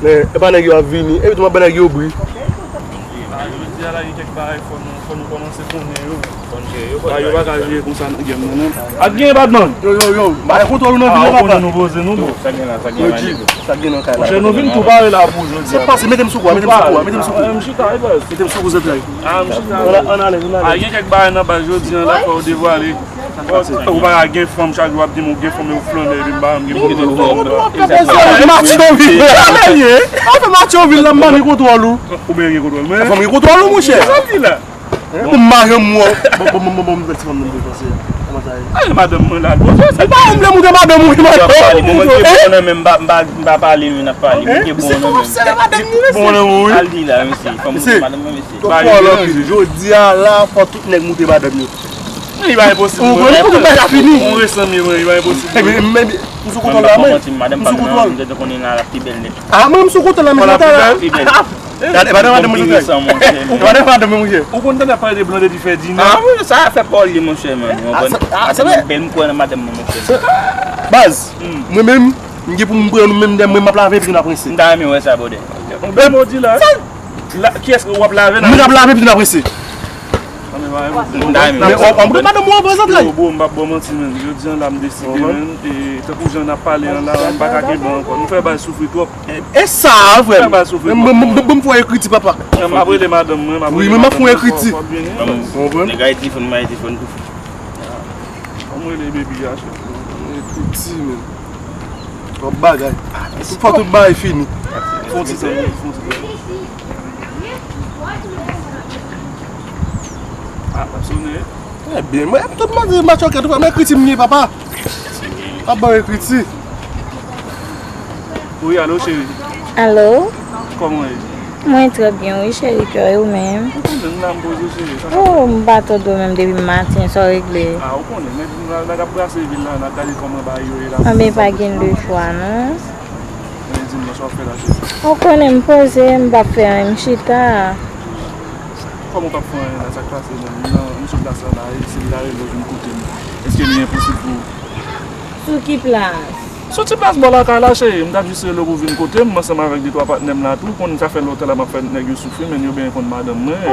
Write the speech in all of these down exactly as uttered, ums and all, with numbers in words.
E pa nèg yo ap vini, epi tou m ap ban nèg yo bri. Jodi a la, gen kèk bagay fò nou, fò nou kòmanse konnen yo. Bagay yo pa ka jere konsa nan game nan, non. Ak gen Badman. Yo, yo, yo, bagay kontwòl ou nan vil la, papa. Ou konnen nou poze nou, bro. Sa gen la, sa gen la, nèg yo. Sa gen nan kay la. Monchè, nou vin tou pare la pou jodi a. Se pase, mete m sou kou, mete m sou kou, mete m sou kou. Mete m sou kou, zantray. Ah, m chita. Ann ale, ann ale. Ah, gen kèk bagay nan baz jodi a la, fò yo devwale. Ou pa ka gen fanm, chak jou w ap di m ou gen fanm, e ou flannen, epi m pa janm gen fanm. Matyovil. Afè Matyovil la, m pa gen kontwòl ou. Ou byen gen kontwòl mwen. Fanm gen kontwòl ou, monchè. Sa m di la. Bon, m pa janm wè w. Bon, bon, bon, bon, bon, m fè ti fanm nan depanse. Kòman sa ye? Ale madanm mwen la, bon, se pa ou m vle moute madanm ou, madanm ou. Mwen ke bon nan men, m pa, m pa, m pa pale, men n ap pale. Mwen ke bon nan men. Bon nan men, wi. Al di la, mesye. Fò m moute madanm mwen, mesye. Tonton Pòl anpil. Jodi a la, fò tout nèg moute madanm yo. Li pa enposib. Ou konnen pou tout bagay la fini. Ou resan mye, mwen, li pa enposib. Epi, men, m sou kontwòl la, mwen. M sou kontwòl. M te konnen la, la pi bèl nèt. Ah, mwen, m sou kontwòl la, men la pi bèl. Gade, madanm, madanm, monchè. Gade, madanm, monchè. Ou konn tande ap pale de Blondedy Ferdinand? Ah, wi, sa fè pa w li, monchè, man. Ou konprann? Madanm bèl, m kwè nan madanm mwen, monchè. Baz, mwen menm, m gen pou m pran nou menm, mwen, m ap lave epi n ap rense. M ta renmen wè sa, brother. Yon bèl mo di la. La, kiyès w ap lave la? Mwen ap lave epi n ap rense. Men w ap pran madanm ou anvan zantray. Yo, bro, m p ap ba w manti, menn. Jodi a la, m deside, menn. E tankou jan n ap pale an la, m pa ka kenbe ankò. Nou fè baz soufri twòp. E sa, frè m. Fè baz soufri twòp. Mwen, mwen, mwen, mwen fè ekriti, papa. M ap rele madanm mwen, m ap rele madanm mwen. Wi, men m ap fè ekriti. W ap vini, baz. Nèg Ayiti fon, m Ayiti fon tou. Ban m rele baby a, chèf. Ekriti, menn. Twòp bagay. Fò tout bagay fini. Fon ti tan, fon ti tan. Ah, l ap sonnen. Trè byen. Mwen, tout mwen di match ok, tout mwen ekriti m ye, papa. Ap ban ekriti. Wi, alo, cheri. Alo? Kòman w ye? Mwen trè byen, wi, cheri kè, e ou menm? Ou konnen, m la, m poze, cheri. Sa k ap... Oh, m pa tande w menm depi maten, sa w regle? Ah, ou konnen, nèg, nèg ap brase vil la, n ap gade kòman bagay yo ye la. Anben, pa gen de chwa, non. Men di m non, sa w ap fè la, cheri? Ou konnen m poze, m p ap fè anyen, m chita. Kòman w p ap fè anyen la, sa k pase menm? Non, m sou plas la la, e si m ta rele w vin kote m, èske li enposib pou ou? Sou ki plas? Sou ti plas bò lakay la, cheri. M t ap jis rele w pou w vin kote m, ansanm avèk de twa patnè m la tou. Ou konnen sa fè lontan la m ap fè nèg yo soufri, men yo byen konn madanm mwen.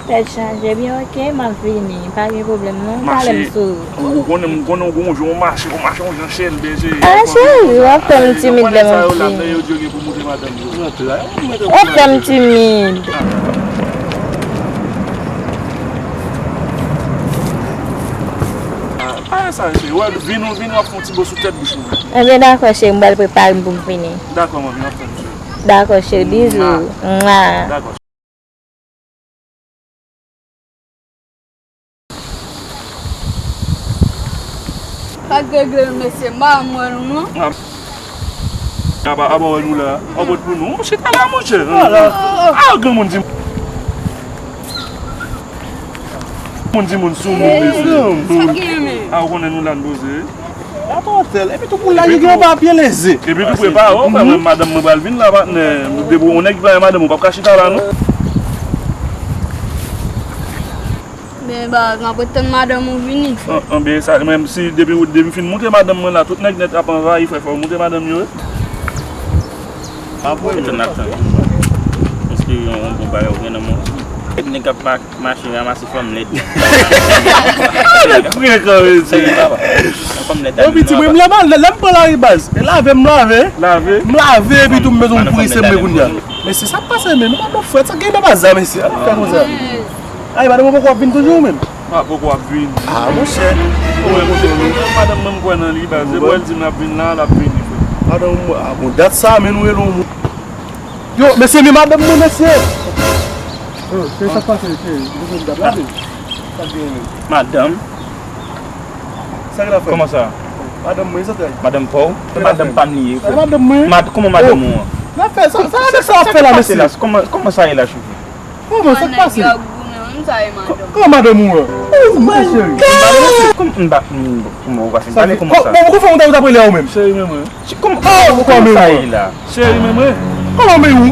Tèt chaje, byen, ok, m ap vini. Pa gen pwoblèm non, pale m sou. Ou, ou konnen, m konnen w gon jou, w mache, w mache yon jan chèlbè, cheri. Ah, cheri, w ap fè m timid lè m ap vini. Yo di yo gen pou moute madanm yo. W ap fè m timid. Ah, pa sa, cheri. Wè, vin ou vin, w ap fè yon ti bo sou tèt bouch mwen. Enben, dakò, cheri, m pral prepare m pou m vini. Dakò, manmi, w ap fè m, cheri. Dakò, cheri, bizou. Mwa. Mwa. Dakò. Sa k regle l, mesye, m pa janm wè nou, non. Apa, apa wè nou la. An bòt pou nou. Chita la, monchè. A, granmoun di. Moun di moun sou moun, mesye. Sa k genyen, men? A, ou konnen nou la n poze. Apa w tèl. Epi tou pou l la, li gen yon papye leze. Epi tou prepare w, frè mwen, madanm mwen pral vin la, patnè. Depi w yon nèg ki pa gen madanm, ou p ap ka chita la, non. Men baz, m ap ret tann madanm ou vini. An, an, ben, sa, menm si depi, depi m fin moute madanm mwen la, tout nèg nèt ap anvayi, frè, fò w moute madanm yo, wi. Apre. Etan n ap tann. Èske yon, yon bon bagay ou gen nan men w? Nèg k ap ma-, mache ranmase fanm lèd. Frekan, mesye. Fanm lèd. Yo, piti, mwen, lè m, lè m pran lari baz. E lave, m lave. Lave. M lave, epi tou m bezwen m pou se mwen kounye a. Mesye, sa k pase, men nou pa bon frèt, sa k gen nan baz la, mesye. Fè konsa. Ay, madanm ou poko ap vin toujou, ou menm? Ah, poko ap vin. Ah, monchè. Ou wè, monchè, madanm mwen, m kwè nan li, baz. Se pou l di m l ap vin la, l ap vini, frè. Madanm mwen, ah, bon, dat sa, men nou rele yon moun. Yo, mesye, men madanm mwen, mesye. Oh, se sa k pase, cheri? M bezwen dat la, men. Sa k gen, men? Madanm? Sa k la fè? Kòman sa? Madanm mwen, sa fè? Madanm pa w? Se madanm pa m li ye, frè. Madanm mwen. Mad-, kòman madanm ou an? Sa fè, sa, sa, sa, sa fè la, mesye? Kòman, kòman sa ye la, cheri? Kòman sa k pase? Kòman madanm ou an? Kòman, m pa, m, kòman ou pase? M pa konn kòman sa. Kòman, kòman ou t ap rele a ou menm? Cheri, men mwen. Kòman, kòman sa ye la? Cheri, men mwen. Kòman, men ou?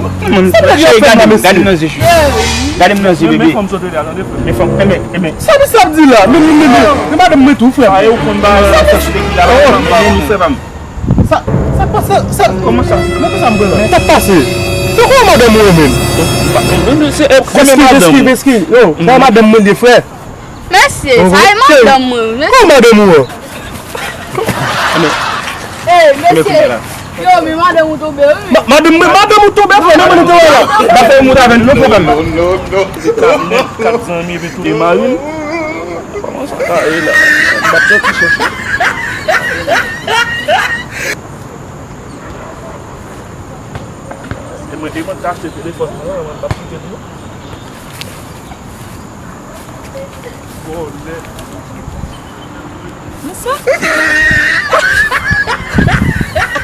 Cheri, gade m, gade m nan zye, cheri. Gade m nan zye, bebe. Men fanm sot rele a, tande, frè. Men fanm, enben, enben. Sa misye ap di la? Men, men, men, men, men madanm mwen tou, frè. A, e ou konn ba, sa misye ki la, men, men, men, frè pa m. Sa, sa k pase? Sa, kòman sa? Nan ki sa m pran la? Sa k pase? Se kòman madanm ou an menm? Eskize, eskize, eskize. Yo, sa madanm mwen li ye, frè. Mesye, sa e madanm mwen wi, mesye. Kòman madanm ou an? Ey, mesye. Yo, men madanm ou tonbe wi. Madanm mwen, madanm ou tonbe, frè, nan mwen te wè la. Ba fè yon mout avè l non, frè m. Kat zanmi epi tou e mari l. Kòman sa ka ye la? M pa t santi chèche. E mwen, e mwen t achte telefòn mwen an, mwen pa kite l non. Vòlè. Mesye.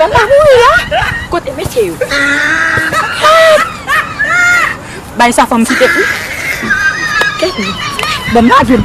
Papa mouri la. Kote mesye yo? Bay sa fanm kite pou. Kèt li. Ban m lave m.